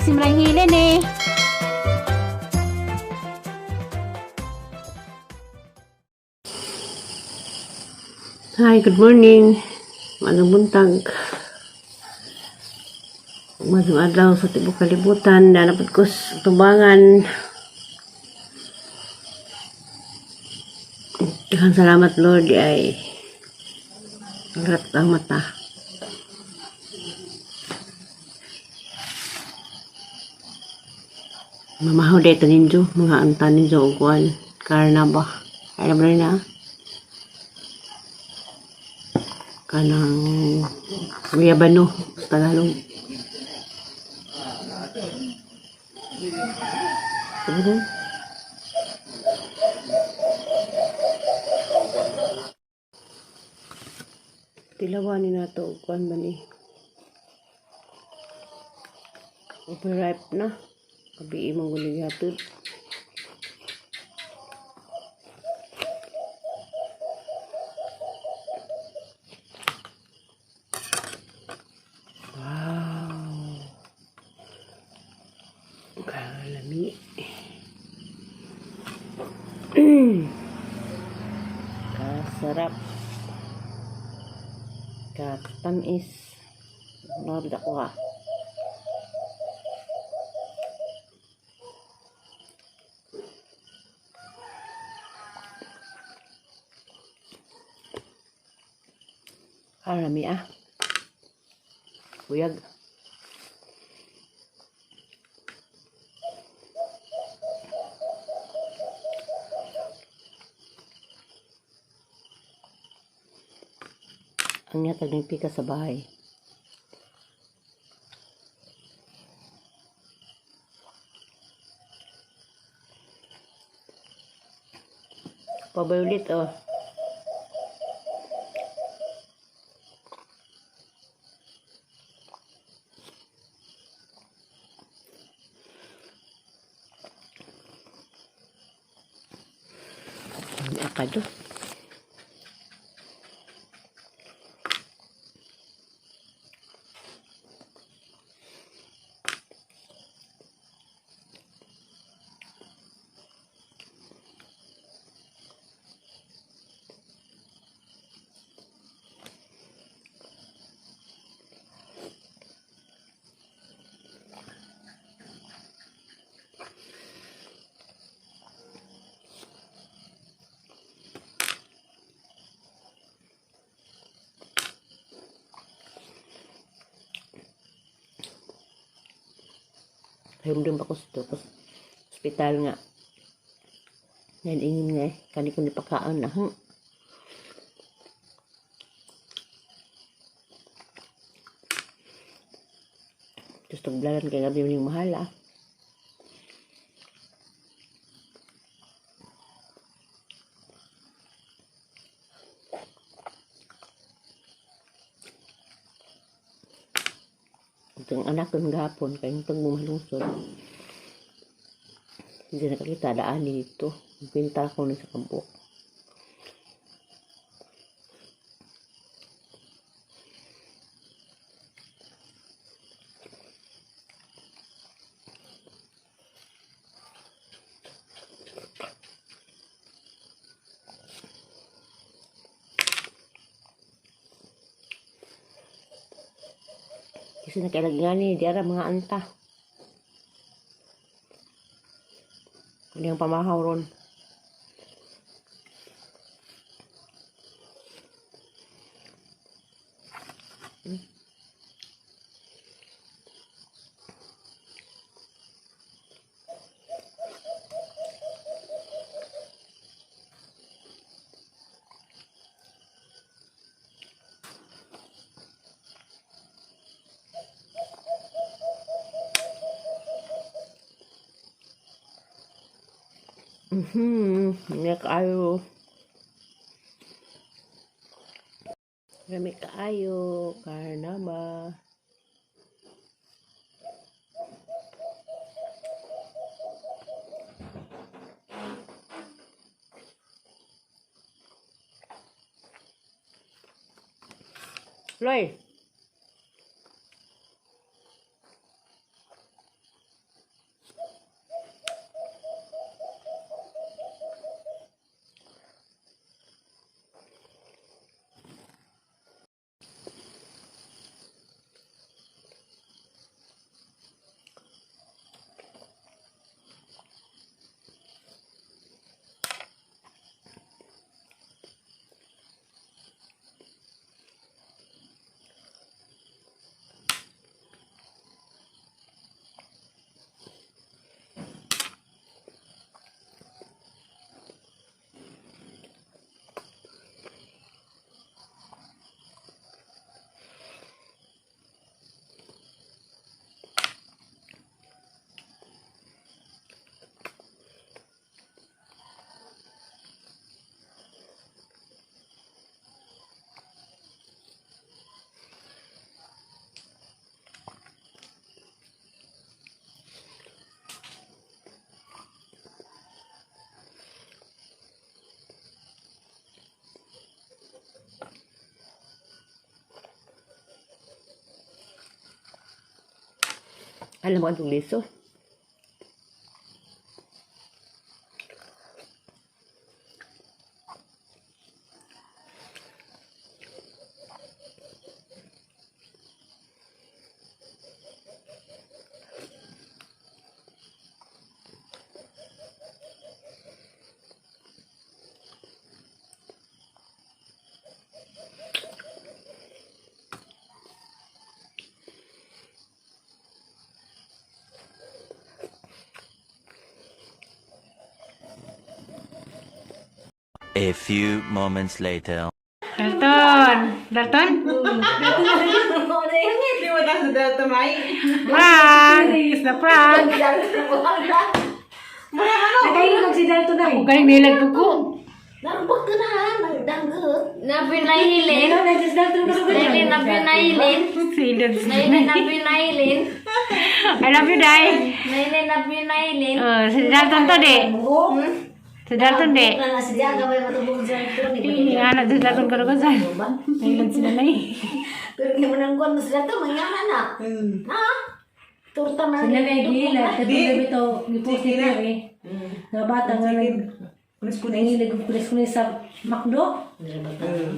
Simrang Hilene. Hi, good morning. Maayong buntag. Maayong adlaw sa tibok kalibutan. Naa pod ko sa tubangan. Daghang salamat, Lord, ay agrat ang mata. Mamahaw dito ninyo, mga anta ninyo og kuan karnaba. Alam mo na kanang guyabano sa Tagalog. Ano? Tilawan ni nato og kuan ba ni? Overripe na. Kabi imong guligatod. Wow. Kalami. Kasarap. Katamis. Lord ako ha. Kalami ah. Buyag. Ang yatag ng pika sa bahay. Pabay ulit oh. Ang akado. Kayumdum ako sa to, ospital nga. Ngayon nga eh, kani ko ni pakaon na. Gusto tuglaran kay gabi ning mahal ah. Itong anak ko gahapon kay itong bumalungsod. Hindi nakakita daan dito. Pinta ko na sa kabuk. Kasi nakailag nga ni, di ara mga anta. Hindi ang pamahaw ron. Hindi kaayo. Rami kaayo, karnaba. Loy. Alam mo ang liso. A few moments later. Dalton! Dalton? Hindi mo tayo sa Delta May. Prank! It's the prank! Nakailog si Dalton ay. Huwag kayong nilag ko. Narbog ka na ha, nagdanggot. Nabinailin. Ikaw na si Dalton ka Nailin, nabinailin. Si Dalton. Nailin, nabinailin. I love you, Day. Nailin, nabinailin. Oh, si Dalton to, di. Si Dalton, di. Anak si Dalton ka rin saan. Nailan si nanay. Pero hindi mo nang kuwan sila to, mangyana na. Ha? Turta man. Sila na gila. Katong gabi to, gipost ni Perry. Nga bata nga nag nangilag og kulis-kulis sa McDo.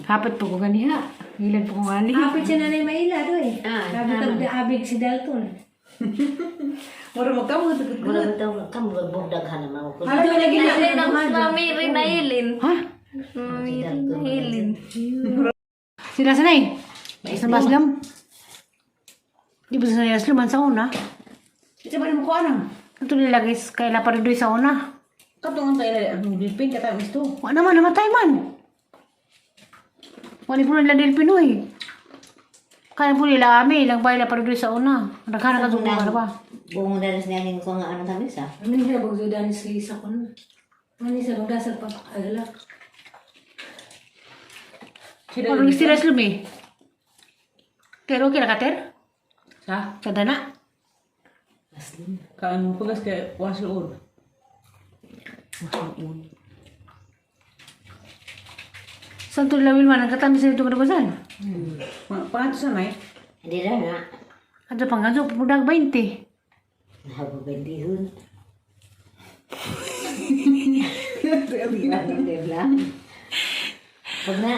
Hapit po ko ganiha. Ilan po ko ngali. Hapit siya nanay maila do eh. Ah, Grabe kag abig si Dalton. Mura magkamot. Mura bitaw ka mo daghan naman ko. Hala lagi na. Nailin ang mami rinailin. Ha? Mami rinailin. Sila sanay. Sa maslam. Di ba sa aslam man sa una? Isa ba mo ko anang? Ito nilagay kay la paridoy sa una. Katungan tayo na ang bilpin ka tayo misto. Wa naman namatay man. Wala po nila del Pinoy. Kaya po nila ami, ilang bahay la paridoy sa una. Naghanap ka sa ba? Buong dalas niya ko nga ano tamis ah. Ano niya bagzudan si Lisa ko na. Ano siya magdasag pa agala. Ano sila aslam eh? Pero okay na kater? Sa? Kada na. Kaan mo pagas kay wasuon. Wasuon. Saan to nila Wilma? Nagkatamis na ito kadabasan. Pangato sa may? Hindi na na. Ano pang ganso? Pupundag 20. Nahababandihon. Pag na,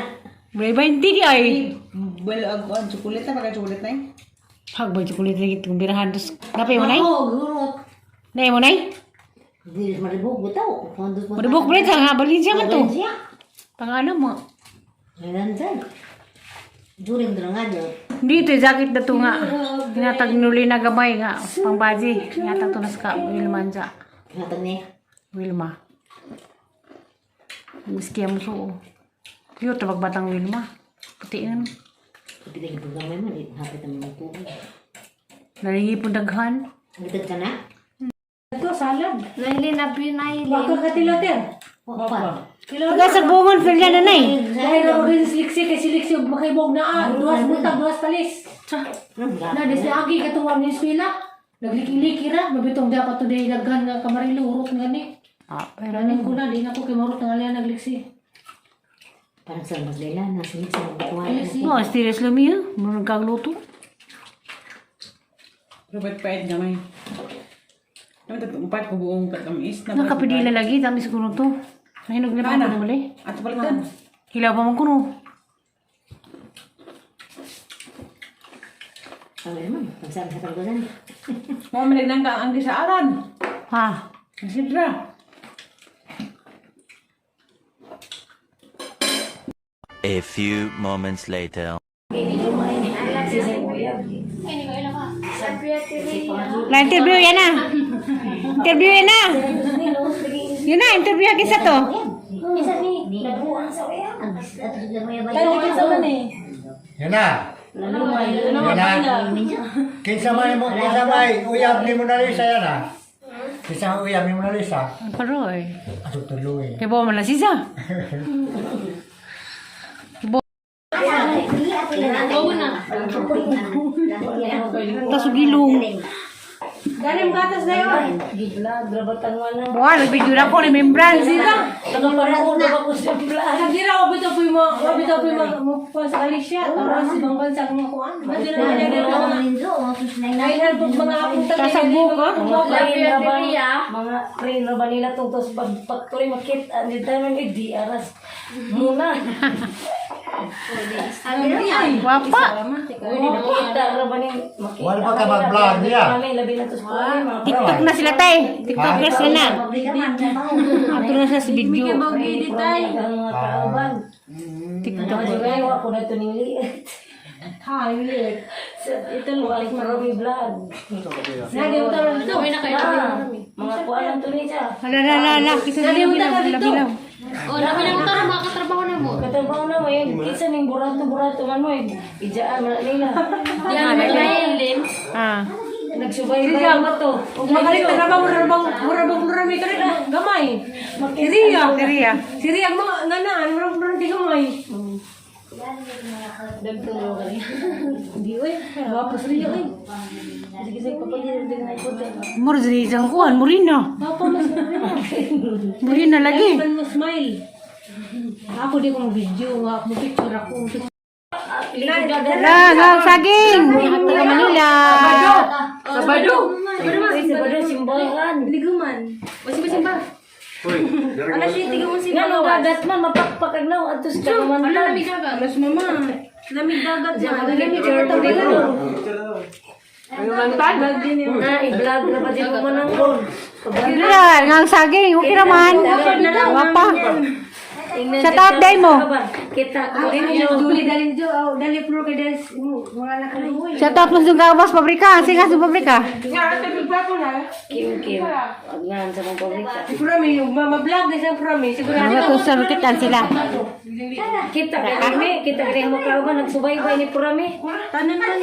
May 20 di ay. Balo ang kuan chocolate na pagka chocolate na eh. Hag ba chocolate lagi itong birahan. Tapos, napay mo na eh? Oh, gurot. Nay mo na eh? hindi rin maribog, bitaw. Maribok ba rin? Sa Valencia man to. Valencia. Pang ano mo? Nandan. During nga doon. Hindi ito yung jacket na to nga. Tinatag nuli na gamay nga. Pang baji. Tinatag to na sa Wilma dyan. Natag niya. Wilma. Miski mo so. Cute tabag batang Wilma. Puti na. Pagkita yung gamay mo, di hapit ang mga kubo. Nalingipon daghan. Bitag ka na? Ito salad. Nailin na pinailin. Waka ka tiloter. Wapa. Pagkasag bungon, feel na nanay. Dahil na maging siliksi kay siliksi ug makaibog na ah, duwas buntag duwas palis. Na des na agi katong ni eskwela. Nagliki-liki ra, mabitong dapat today daghan nga kamarilo urot nga ni. Ah, pero Ranin ko na di na ko kay marot nga liya nagliksi. Parang sa maglela, nasa sa mga No, serious lumi ah. Murag kang luto. Robert pait gamay. Naman tatong upat ko buong katamis na. Nakapidila lagi, dami siguro to. Nahinog na pa Ana. ako mali. Ato palitan. Hilaw pa man kuno. Sabi naman, pagsabi sa pagkusan. Mo man nang ka ang gisaaran. Ha? Ang sidra. A few moments later. La interview yan na. Interview yan na. Yan na, interview kisa to. Isa ni, nagbuang sa uya. Ang ato sa mga Tayo kinsa man eh. Yan na. Yan na. Kinsa may mo, kinsa may uyab ni Mona Lisa yan ah. Kinsa may uyab ni Mona Lisa. Ang paroy. Ato tuloy. Kay bo man na sisa. Tas gilong. Galing gatas na yun. Buwan, nag-video na ko, remembrance. Nagira wa bitaw po mo, wa bitaw po mo mo sa Alicia, tapos ibang bansa nga kuan. Madira na niya Minzo, Ay, halbog mga apunta. Kasabog ko. Train ra ba? Mga train ra ba nila tong tos pagpagtuloy makita ni tayo ni di aras muna. Wapa. Makita ra ba ni makita. Wala pa ka mag-vlog niya. Kami labi na to sa kuwan, mga TikTok na sila tay. TikTok na sila na. Ato na sila sa video. Ang mga kauban. TikTok. Ano ba wa ko na ito ning liit. Ha, liit. Ito wala marami vlog. Nadi unta na dito. Ah, mga kuan lang to ni siya. Hala, hala, hala, hala. Kisa na bilaw, bilaw. Oh, labi na mo tara mga katrabaho na mo. Katrabaho na mo yung kinsa ning burato-burato man mo eh. Ijaan man nila. Yan mo na. Ah. Nagsubaybay mo to. Ug magalit na ba mura bang mura bang mura mi kanina gamay. Si Ria. Si Ria. Si Ria ang mga nganaan mura mura di gamay. Hindi oy. Wapo si Ria oy. Sige sige papalit din na ko. Mura diri isang kuan, murina. Wapo mas Ria. Murina lagi. Man mo smile. Ako di ko mo video, nga mo picture ako. Hala, hang saging. Taga Manila. Sabado! Ay, sabado simbahan. Liguman. Basi ba? Alas 7 mo si Nga no dagat man mapakpak ang naw adto sa Ano kamantan. lamig dagat? Alas mama. Lamig dagat man. Lamig dagat. Na i-vlog na ba di mo man ang Hala, hang saging. Okay naman. Wapa. Sa top day mo. Kita ko rin yun. Duli dali jo, oh, dali pro kay dali mga anak ko. Sa top mo sa kawas pabrika. Sige sa pabrika. Kim Kim. Agnan sa mga pabrika. Siguro mi mama vlog na sa pro mi siguro. Mga kung sa rukitan sila. Kita kami, kita kami mo kauban nagsubaybay ni Purami. Tanan man.